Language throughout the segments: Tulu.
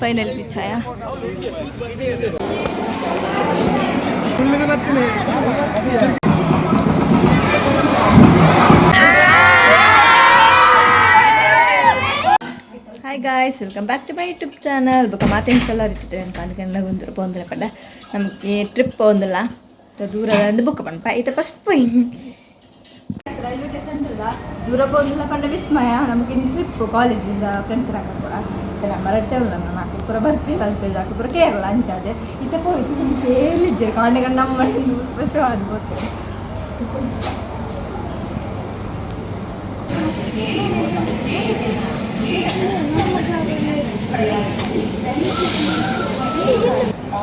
ಫೈನಲ್ ರೀಚ್ ಆಯಾ. Hi guys, welcome back to my YouTube channel. ಬೊಕ ಮಾತೆನ್ಸೆಲ್ಲ ಇರ್ತದೆ ಅನ್ಕೊಂಡು ಗುಂದ್ರ ಪೋಂದಿಲ್ಲ ಪಂಡ ನಮಗೆ ಟ್ರಿಪ್ ಪೋಂದಿಲ್ಲ ದೂರ ಬುಕ್ ಪನ್ಪ ಇತ್ತ ಫಸ್ಟ್ ಪೋಯಿ ರೈಲ್ವೆ ಸ್ಟೇಷನ್ ಇಲ್ಲ ದೂರ ಪೋಂದಿಲ್ಲ ಪಂಡ ವಿಸ್ಮಯ. ನಮಗೆ ಟ್ರಿಪ್ ಕಾಲೇಜಿಂದ ಫ್ರೆಂಡ್ಸ್ ಪೂರ ನಮ್ಮ ರಡ್ಚಲ್ಲ ನಮ್ಮ ಪೂರ ಬರ್ಪಿ ಕಲ್ತು ಪೂರ ಕೇರಳ ಅಂಚಾದೆ. ಇತ್ತ ಪೋಯ್ತು ಕೇಳಿಜ್ಜೆ ಕಾಂಡೆ ನಮ್ಮ ಫ್ರೆಶ್ ಆಗ್ಬೋದು.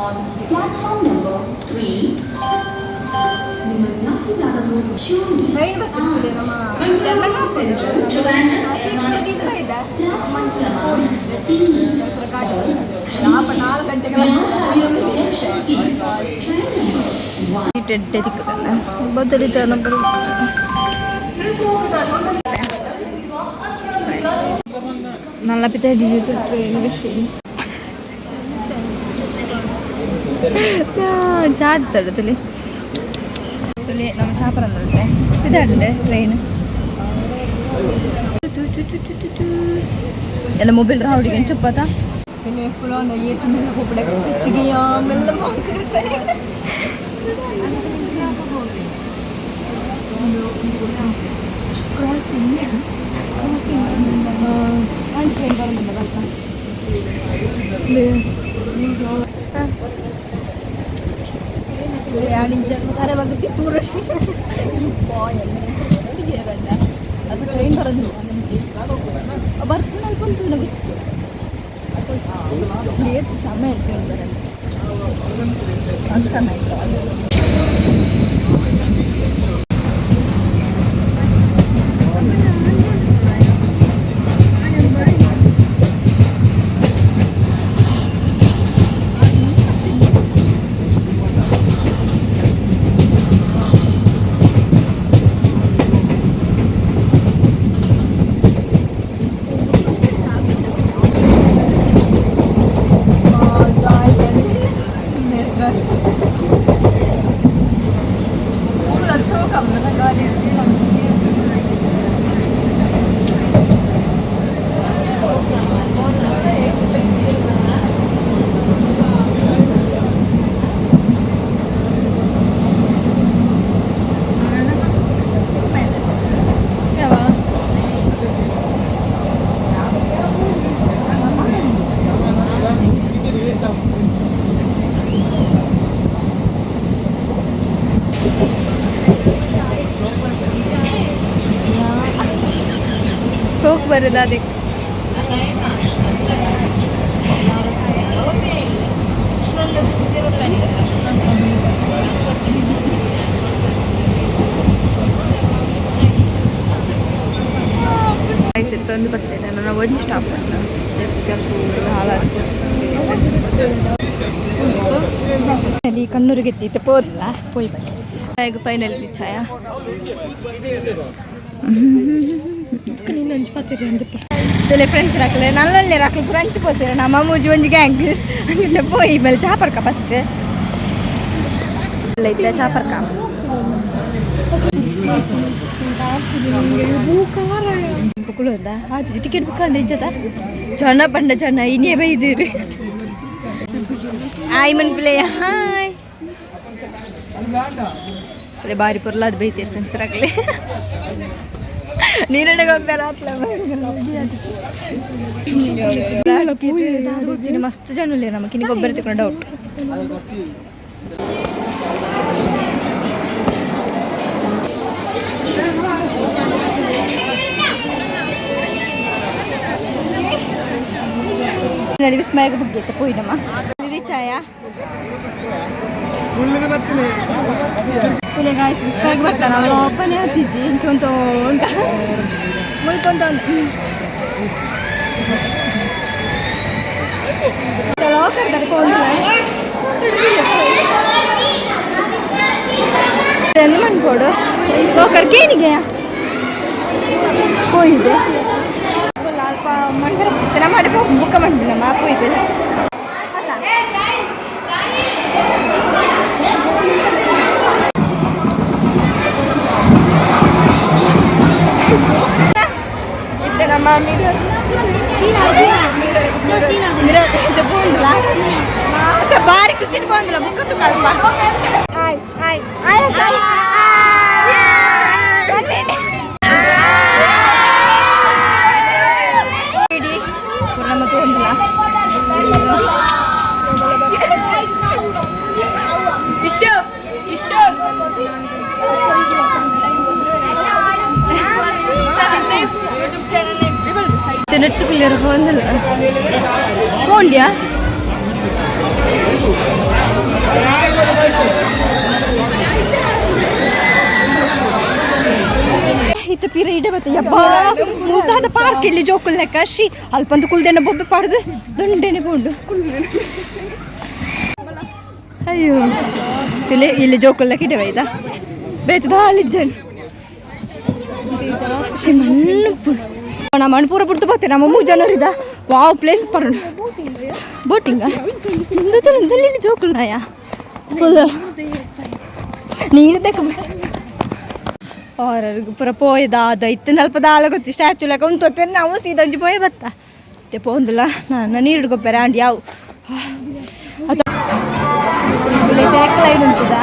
On platform number 3. ನಿಮ್ಮ ಜಾಹೀರಾತನ್ನು ಶೂನ್ಯ ಟ್ರೈನ್ ಬರ್ತಿತ್ತು ನಮ್ಮ. Bengaluru Central Trivandrum Aeronautics platform ಕ್ರಮಾಂಕ 3. 4 ಗಂಟೆಗೆ ಟ್ರೈನ್ ನಂಬರ್ 1. ಟೆಡ್ಡೆ ತಿಕ್ಕದಲ್ಲ ಬದಲು ಜನ ಬರು. നല്ല ಪಿತ ಟ್ರೈನ್ ವಿಷಯ ಚಾ ತಡತಲಿ ತುಲಿ ನಮ್ಮ ಚಾಪರಂದ್ರೆ ಇದಾಡಲೆ ಟ್ರೈನ್ ಎಲ್ಲ ಮೊಬೈಲ್ ರಾವಡಿಗೆ ಚೊಪ್ಪತ ತುಲಿ ಫುಲ್ ಒಂದು ಏತು ಮೇಲೆ ಹೋಗ್ಬಿಡ ಎಕ್ಸ್ಪ್ರೆಸ್ಸಿಗೆ ಆಮೇಲೆ ಕ್ರಾಸಿಂಗ್ ಕ್ರಾಸಿಂಗ್ ಒಂದು ಟ್ರೈನ್ ಬರೋದಿಲ್ಲ ಬರ್ತಾ. ತೂರ ಅದು ಟ್ರೈನ್ ಬರೋದು ಬರ್ತದೆ ಅಲ್ಪ ಗೊತ್ತಿತ್ತು ಸಮಯ ಟ್ರೈನ್ ಬರೋದು ಅದು ಸಮಯ. ಸೋಕ್ ಬರೋದು ಅದಕ್ಕೆ. ತಂದು ಬರ್ತೇನೆ ನಾನು. ಒಂದು ಸ್ಟಾಪ್ ಉಂಟು ಜಪ್ಪು ಹಾಳಾಗ್ತದೆ. ಅಲ್ಲಿ ಕಣ್ಣೂರಿಗೆ ಎತ್ತಿತ್ತು ಪೋದಲ್ಲ ಪೋಯ್ ಬನ್ನಿ. ಈಗ ಫೈನಲ್ ರೀಚ್ ಆಯಾ. ತುಲೆ ಫ್ರೆಂಡ್ಸ್ ರಾಕಲೆ ನಲ್ಲಲ್ಲಿ ರಾಕಲೆ ಪೂರ ಪೋತೀರ ನಮ್ಮ ಮೂಜಿ ಒಂಜಿ ಗ್ಯಾಂಗ್ ಹಂಗಿಂದ ಪೋಯಿ ಮೇಲೆ ಚಾಪರ್ಕ ಫಸ್ಟ್ ಇದ್ದ ಚಾಪರ್ಕ. ಕುಳೋದ ಆಚೆ ಟಿಕೆಟ್ ಬುಕ್ ಅಂಡ ಇಜ್ಜದ ಜನ ಪಂಡ ಜನ ಇನ್ನೇ ಬೈದಿರಿ. ಹಾಯ್ ಮನ್ ಪ್ಲೇ ಹಾಯ್ ಪ್ಲೇ ಬಾರಿ ಪೊರ್ಲಾದ ಬೈತೀರಿ ಫ್ರೆಂಡ್ಸ್ ರಾಕಲೆ ನೀರಣ್ಣ ಮಸ್ತ್ ಜನ ಇಲ್ಲ ನಮಗೆ ಕಿನಿ ಗೊಬ್ಬರ ತಗೊಂಡು ಡೌಟ್. ವಿಸ್ಮಯಗ ಬುಗ್ಗೈತೆ ಪೋಯಿನಮ್ಮ ರೀಚ್ ಆಯಾ. ತುಲೆ ಗಾಯ್ಸ್, ವಿಸ್ಮಯಗ್ ಬರ್ತಾನ ಅವನ ಒಬ್ಬನೇ ಹತ್ತಿಜಿ ಇಂಚೊಂತ ಉಂಟ ಮುಳ್ಕೊಂತ ಲಾಕರ್ ಎಲ್ಲಿ ಮನ್ಕೋಡು ಲಾಕರ್ ಕೇನಿಗೆ ಹೋಗಿದೆ. ಅಲ್ಪ ಮಣ್ಕರ ಚಿತ್ರ. ಅಡೆ ಪೋಪು ಬುಕ್ಕ ಮಂಡಿನ ಮಾಪು ಇಬೆಲ್ಲ. ಇತ್ತೆ ನಮ್ಮ ಮಿರರ್ ಮಿರರ್ ಪೋಂಡ್ಲ ಬಾರಿ ಖುಷಿ ಬಂದಿಲ್ಲ ಬುಕ್ಕ ತುಕಲ್ಪ. ಆಯ್ ಆಯ್ ಆಯ್ ಆಯ್. ಇಡೀ ಪೂರ ನಮ್ಮ ತೋಂದಿಲ್ಲ. ಇಷ್ಟ ಇಷ್ಟ. ನೆಟ್ಟು ಕುಲ್ಲಿಯರು ಬಂದಿಲ್ಲ ಹೋಂಡ್ಯಾ. ಇತ್ತ ಪಿರ ಇಡ ಬತ್ತ ಯಬ್ಬಾ ಮುಲ್ತಾದ ಪಾರ್ಕ್ ಇಲ್ಲಿ ಜೋಕುಲ್ ಲೆಕ್ಕ she ಅಲ್ಪಂದು ಕುಲ್ದೇನ ಬೊಬ್ಬೆ ಪಾಡ್ದು ದೊಂಡೆನೆ ಪೋಂಡು. ಅಯ್ಯೋ, ತುಲೆ ಇಲ್ಲಿ ಜೋಕುಲ್ ಲೆಕ್ಕ ಇಡವೆ ಇದ ಬೇತದ ಹಾಲಿಜ್ಜನ್ she ಮಣ್ಣು ನಮ್ಮ ಮಣ್ಣು ಪೂರ ಪುಡ್ತು ನಮ್ಮ ಮೂರು ಜನರಿದ. ವಾವ್ ಪ್ಲೇಸ್ ಪರಂಡು ಬೋಟಿಂಗ ಇಂದು ಜೋಕುಲ್ ನಾಯ ಫುಲ್ ನೀರು ದಕ್ಕ ಅವ್ರ ಪೂರ ಪೋಯ್ದ ಅದು ಇತ್ತು ನಲ್ಪ ದಾಲ ಗೊತ್ತಿ ಸ್ಟ್ಯಾಚು ಲೆಕ್ಕ ಒಂದು ತೊತ್ತೆ ನಾವು ಸೀದಾ ಒಂಜಿ ಪೋಯೆ ಬತ್ತ ಮತ್ತೆ ಪೋಂದುಲ ನಾನು ನೀರು ಹಿಡ್ಕೊಪ್ಪೆರ ಅಂಡ್ ಯಾವ ತೆರೆಕ್ಕಲ ಉಂಟುದ.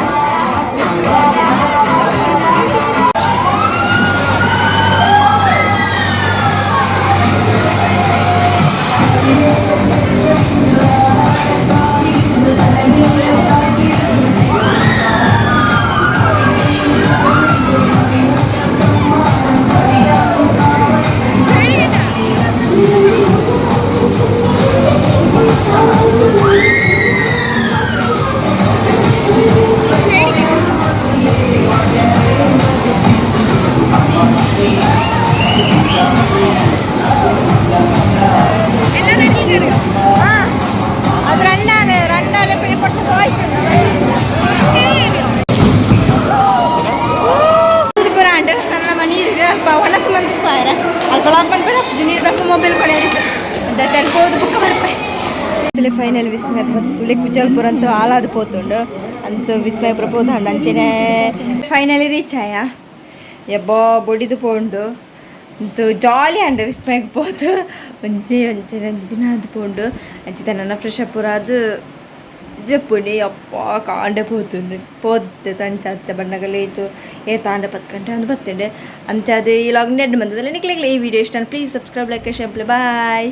ಅದು ರಂಡಾಲೆ ರಂಡಾಲೆ ಪೇಪರ್ ಪುರಾಂಡ್ ನನ್ನ ನೀರಿಗೆ ಅಲ್ಪ ಒಣಸು ಮಂದಿ ಪಾಯರ ಅಲ್ಪ ಲಾಕ್ ಪನ್ಪೆ ನೀರು ದಪ್ಪ ಮೊಬೈಲ್ ಕೊಡೆ ಜೊತೆ ಪೋದು ಬುಕ್ಕ ಬರ್ಪೆ. ಫೈನಲ್ ವಿಸ್ಮಯ ತುಳಿ ಕುಚಲ್ಪುರ ಅಂತೂ ಹಾಳಾದ ಪೋತುಂಡು ಅಂತೂ ವಿಸ್ಮಯಪುರ ಪೋತುಂಡು ಅಂಚೆನೆ ಫೈನಲಿ ರೀಚ್ ಆಯ. ಯಬ್ಬಾ ಬೊಡಿದು ಪೋಂಡು ಅಂತೂ ಜಾಲಿ ಅಂಡು ವಿಸ್ಮಯಕ್ಕೆ ಪೋತು ಒಂಜಿ ಒಂಜಿ ಒಂಜಿ ದಿನ ಅದು ಪೋಂಡು ಅಂಚೆ ತನ್ನ ಫ್ರೆಶ್ ಅಪ್ ಪೂರ ಅದು ಜಪ್ಪುನಿ. ಅಪ್ಪ ಕಾಂಡೆ ಪೋತುಂಡು ಪೋತೆ ತಂಚ ಅತ್ತೆ ಬಣ್ಣಗಲೇತು ಏ ತಾಂಡ 10 ಗಂಟೆ ಒಂದು ಬತ್ತಂಡೆ. ಅಂಚ ಅದು ಈ ಲಾಗ್ ನೆಡ್ ಬಂದದಲ್ಲ. ನಿಕ್ಲೆಗ್ಲ ಈ ವಿಡಿಯೋ ಇಷ್ಟ please subscribe, like, share. Bye.